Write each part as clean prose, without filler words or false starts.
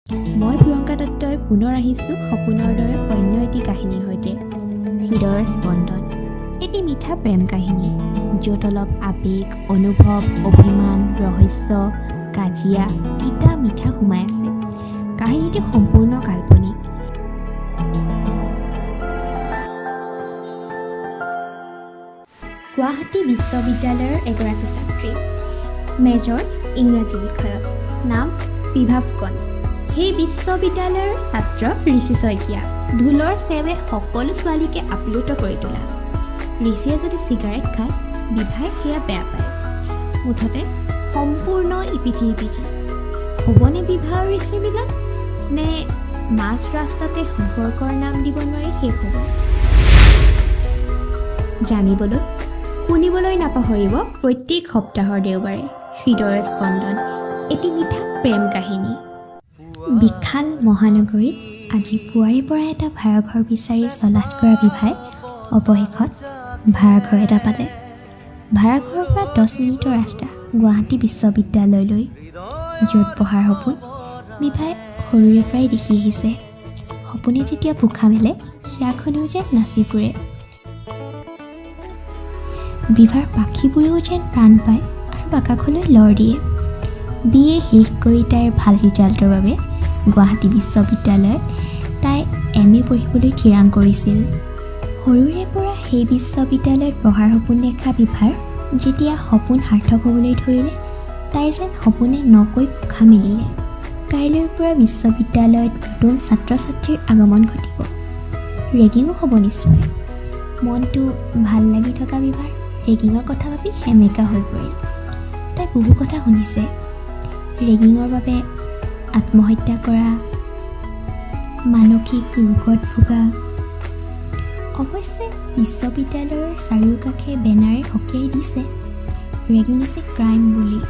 মই প্ৰিয়ংকা দত্তই পুনৰ আহিছোঁ সপোনৰ দৰে অন্য এটি কাহিনীৰ সৈতে। হৃদয়ৰ স্পন্দন, এটি মিঠা প্ৰেম কাহিনী, য'ত অলপ আৱেগ, অনুভৱ, অভিমান, ৰহস্য, কাজিয়া, তিতা মিঠা সোমাই আছে। কাহিনীটি সম্পূৰ্ণ কাল্পনিক। গুৱাহাটী বিশ্ববিদ্যালয়ৰ এগৰাকী ছাত্ৰী, মেজৰ ইংৰাজী বিষয়ত, নাম বিভা ফুকন। সেই বিশ্ববিদ্যালয়ৰ ছাত্ৰ ঋষি শইকীয়া। ঢোলৰ চেৱে সকলো ছোৱালীকে আপ্লুত কৰি তোলা ঋষিয়ে যদি চিগাৰেট খায়, বিভাই সেয়া বেয়া পায়। মুঠতে সম্পূৰ্ণ ইপিঠি ইপিঠি। হ'বনে বিভা আৰু ঋষিৰ মিলন, নে মাজ ৰাস্তাতে সম্পৰ্কৰ নাম দিব নোৱাৰি শেষ হ'ব? জানিবলৈ শুনিবলৈ নাপাহৰিব প্ৰত্যেক সপ্তাহৰ দেওবাৰে হৃদয়ৰ স্পন্দন, এটি মিঠা প্ৰেম কাহিনী। বিশাল মহানগৰীত আজি পুৱাৰে পৰা এটা ভাড়াঘৰ বিচাৰি চলাথ কৰা বিভাই অৱশেষত ভাড়াঘৰ এটা পালে। ভাড়াঘৰৰ পৰা 10 মিনিটৰ ৰাস্তা গুৱাহাটী বিশ্ববিদ্যালয়লৈ, য'ত পঢ়াৰ সপোন বিভাই সৰুৰে পৰাই দেখি আহিছে। সপোনে যেতিয়া পোখা মেলে, হিয়াখনেও যেন নাচি ফুৰে। বিভাৰ পাখিবোৰেও যেন প্ৰাণ পায় আৰু আকাশলৈ লৰ দিয়ে। বি এ শেষ কৰি তাইৰ ভাল ৰিজাল্টৰ বাবে গুৱাহাটী বিশ্ববিদ্যালয়ত তাই এম এ পঢ়িবলৈ থিৰাং কৰিছিল। সৰুৰে পৰা সেই বিশ্ববিদ্যালয়ত পঢ়াৰ সপোন দেখা বিভাৰ যেতিয়া সপোন সাৰ্থক হ'বলৈ ধৰিলে, তাইৰ যেন সপোনে নকৈ পোখা মেলিলে। কাইলৈৰ পৰা বিশ্ববিদ্যালয়ত নতুন ছাত্ৰ ছাত্ৰীৰ আগমন ঘটিব, ৰেগিঙো হ'ব নিশ্চয়। মনটো ভাল লাগি থকা বিভাৰ ৰেগিঙৰ কথা ভাবি সেমেকা হৈ পৰিল। তাই বহু কথা শুনিছে, ৰেগিঙৰ বাবে আত্মহত্যা কৰা, মানসিক ৰোগত ভোগা। অৱশ্যে বিশ্ববিদ্যালয়ৰ চাৰিওকাষে বেনাৰে সকীয়াই দিছে, "Ragging is a crime" বুলি।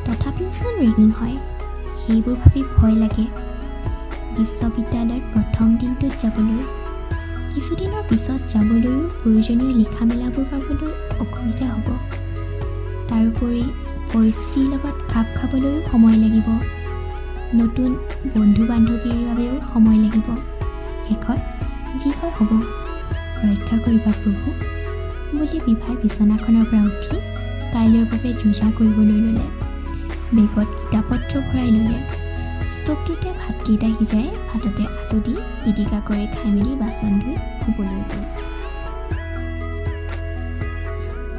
তথাপিওচোন ৰেগিং হয়। সেইবোৰ ভাবি ভয় লাগে বিশ্ববিদ্যালয়ত প্ৰথম দিনটোত যাবলৈ। কিছুদিনৰ পিছত যাবলৈও প্ৰয়োজনীয় লিখা মেলাবোৰ পাবলৈ অসুবিধা হ'ব। তাৰোপৰি পৰিস্থিতিৰ লগত খাপ খাবলৈও সময় লাগিব, নতুন বন্ধু বান্ধৱীৰ বাবেও সময় লাগিব। শেষত যি হয় হ'ব, ৰক্ষা কৰিবা প্ৰভু বুলি বিভাই বিচনাখনৰ পৰা উঠি কাইলৈৰ বাবে যো-জা কৰিবলৈ ল'লে। বেগত কিতাপ পত্ৰ ভৰাই ল'লে। ষ্ট'ভটোতে ভাতকেইটা সিজাই ভাততে আলু দি পিটিকা কৰি খাই মেলি বাচন ধুই শুবলৈ গ'ল।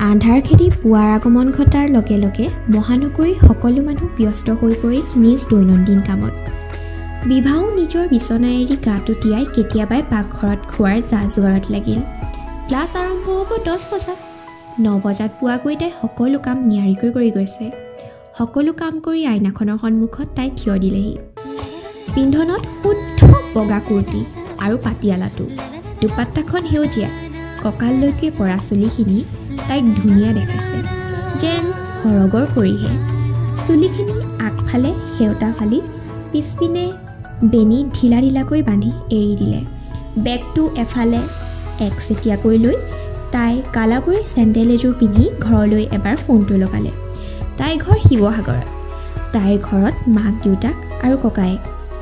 আন্ধাৰ খেদি পুৱাৰ আগমন ঘটাৰ লগে লগে মহানগৰীৰ সকলো মানুহ ব্যস্ত হৈ পৰিল নিজ দৈনন্দিন কামত। বিভাও নিজৰ বিচনা এৰি গাটো তিয়াই কেতিয়াবাই পাকঘৰত খোৱাৰ যা যোগাৰত লাগিল। ক্লাছ আৰম্ভ হ'ব 10 বজাত। 9 বজাত পোৱাকৈ তাই সকলো কাম নিয়াৰিকৈ কৰি গৈছে। সকলো কাম কৰি আইনাখনৰ সন্মুখত তাই থিয় দিলেহি। পিন্ধনত শুদ্ধ বগা কুৰ্তি আৰু পাটিয়ালাটো, দুপাট্টাখন সেউজীয়া। কঁকাললৈকে পৰা চুলিখিনি তাইক ধুনীয়া দেখাইছে, যেন সৰগৰ পৰিহে। চুলিখিনি আগফালে সেওঁতা ফালি পিছপিনে বেণী ঢিলা ঢিলাকৈ বান্ধি এৰি দিলে। বেগটো এফালে একচেটিয়াকৈ লৈ তাই কালাবৰী চেণ্ডেল এযোৰ পিন্ধি ঘৰলৈ এবাৰ ফোনটো লগালে। তাইৰ ঘৰ শিৱসাগৰত। তাইৰ ঘৰত মাক, দেউতাক আৰু ককায়েক।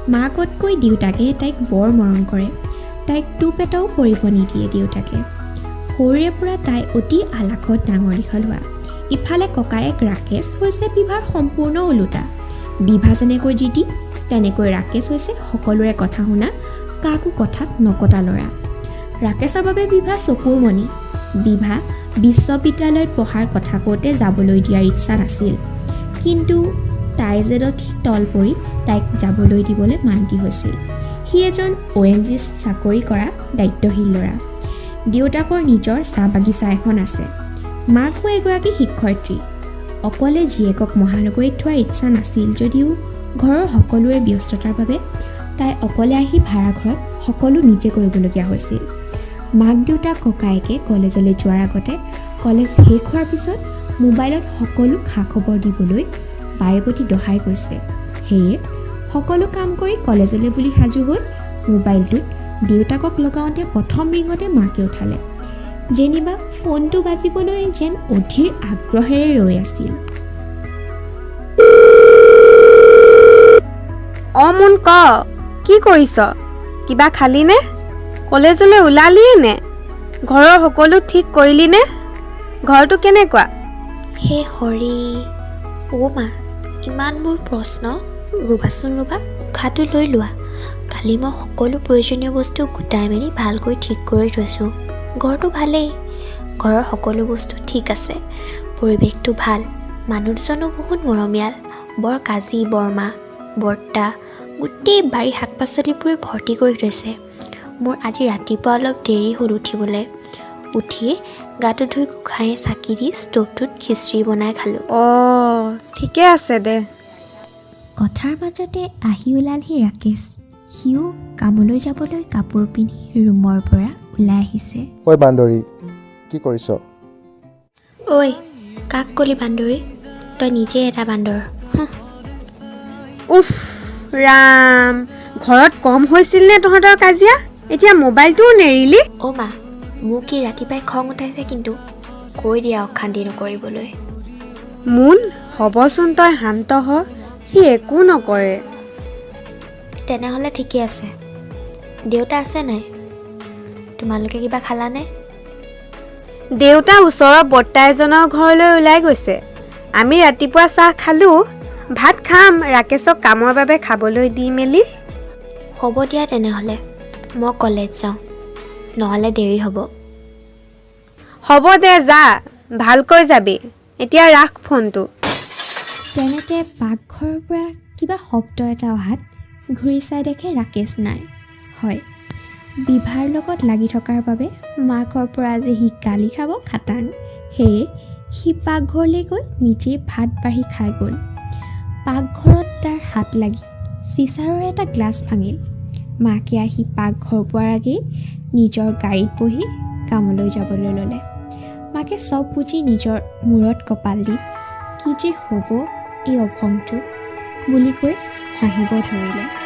মাকতকৈ দেউতাকেহে তাইক বৰ মৰম কৰে। তাইক টোপ এটাও পৰিব নিদিয়ে দেউতাকে। সৰুৰে পৰা তাই অতি আলাসত ডাঙৰ দীঘল হোৱা। ইফালে ককায়েক ৰাকেশ হৈছে বিভাৰ সম্পূৰ্ণ ওলোটা। বিভা যেনেকৈ জিদি, তেনেকৈ ৰাকেশ হৈছে সকলোৰে কথা শুনা, কাকো কথাত নকটা ল'ৰা। ৰাকেশৰ বাবে বিভা চকুৰ মণি। বিভা বিশ্ববিদ্যালয়ত পঢ়াৰ কথা কওঁতে যাবলৈ দিয়াৰ ইচ্ছা নাছিল, কিন্তু তাইৰ জেদত সি তল পৰি তাইক যাবলৈ দিবলৈ মান্তি হৈছিল। সি এজন অ' এন জি চাকৰি কৰা দায়িত্বশীল ল'ৰা। দেউতাকৰ নিজৰ চাহ বাগিচা এখন আছে। মাকো এগৰাকী শিক্ষয়িত্ৰী। অকলে জীয়েকক মহানগৰীত থোৱাৰ ইচ্ছা নাছিল যদিও ঘৰৰ সকলোৰে ব্যস্ততাৰ বাবে তাই অকলে আহি ভাড়াঘৰত সকলো নিজে কৰিবলগীয়া হৈছিল। মাক, দেউতাক, ককায়েকে কলেজলৈ যোৱাৰ আগতে, কলেজ শেষ হোৱাৰ পিছত মোবাইলত সকলো খা খবৰ দিবলৈ বাৰে প্ৰতি দহাই কৈছে। সেয়ে সকলো কাম কৰি কলেজলৈ বুলি সাজু হৈ মোবাইলটোত দেউতাকক লগাওঁতে প্ৰথম ৰিঙতে মাকে উঠালে। যেনিবা ফোনটো বাজিবলৈ যেন অধীৰ আগ্ৰহেৰে ৰৈ আছিল। অ মুন ক, কি কৰিছ? কিবা খালিনে? কলেজলৈ ওলালিয়ে নে? ঘৰৰ সকলো ঠিক কৰিলিনে? ঘৰটো কেনেকুৱা? হে হৰি, অ' মা, ইমানবোৰ প্ৰশ্ন! ৰ'বাচোন ৰ'বা, উশাহটো লৈ লোৱা। কালি মই সকলো প্ৰয়োজনীয় বস্তু গোটাই মেলি ভালকৈ ঠিক কৰি থৈছোঁ। ঘৰটো ভালেই, ঘৰৰ সকলো বস্তু ঠিক আছে, পৰিৱেশটো ভাল, মানুহ দুজনো বহুত মৰমীয়াল। বৰ কাজী বৰমা, বৰ্তা গোটেই বাৰীৰ শাক পাচলিবোৰে ভৰ্তি কৰি থৈছে। মোৰ আজি ৰাতিপুৱা অলপ দেৰি হ'ল উঠিবলৈ। উঠিয়ে গাটো ধুই গোঁসাইৰ চাকি দি ষ্ট'ভটোত খিচিৰি বনাই খালোঁ। অঁ, ঠিকে আছে দে। কথাৰ মাজতে আহি ওলালহি ৰাকেশ। সিও কামলৈ যাবলৈ কাপোৰ পিন্ধি ৰুমৰ পৰা ওলাই আহিছে। ঐ বান্দৰী, কি কৰিছ? ঐ, কাক ক'লি বান্দৰী? তই নিজেই এটা বান্দৰ। হুঁ। উফ ৰাম, ঘৰত কম হৈছিল নে তহঁতৰ কাজিয়া? এতিয়া মোবাইলটোও নেৰিলি। অ' মা, মোক কি ৰাতিপুৱাই খং উঠাইছে কিন্তু, কৈ দিয়া অশান্তি নকৰিবলৈ। মুন, হ'বচোন, তই শান্ত হ, সি একো নকৰে। তেনেহ'লে ঠিকে আছে। দেউতা আছে নাই? তোমালোকে কিবা খালানে? দেউতা ওচৰৰ বৰ্তা এজনৰ ঘৰলৈ ওলাই গৈছে। আমি ৰাতিপুৱা চাহ খালোঁ, ভাত খাম ৰাকেশক কামৰ বাবে খাবলৈ দি মেলি। হ'ব দিয়া তেনেহ'লে, মই কলেজ যাওঁ, নহ'লে দেৰি হ'ব। হ'ব দে, যা, ভালকৈ যাবি। এতিয়া ৰাখ ফোনটো। তেনেতে পাকঘৰৰ পৰা কিবা শব্দ এটা অহাত ঘূৰি চাই দেখে ৰাকেশ নাই। হয়, বিভাৰ লগত লাগি থকাৰ বাবে মাকৰ পৰা আজি সি গালি খাব খাটাং। সেয়ে সি পাকঘৰলৈ গৈ নিজে ভাত বাঢ়ি খাই গ'ল। পাকঘৰত তাৰ হাত লাগি চিচাৰৰ এটা গ্লাছ ভাঙিল। মাকে আহি পাকঘৰ পোৱাৰ আগেই নিজৰ গাড়ীত বহি কামলৈ যাবলৈ ল'লে। মাকে চব বুজি নিজৰ মূৰত কপাল দি কি যে হ'ব এই অভংটোৰ বুলি কৈ হাঁহিব ধৰিলে।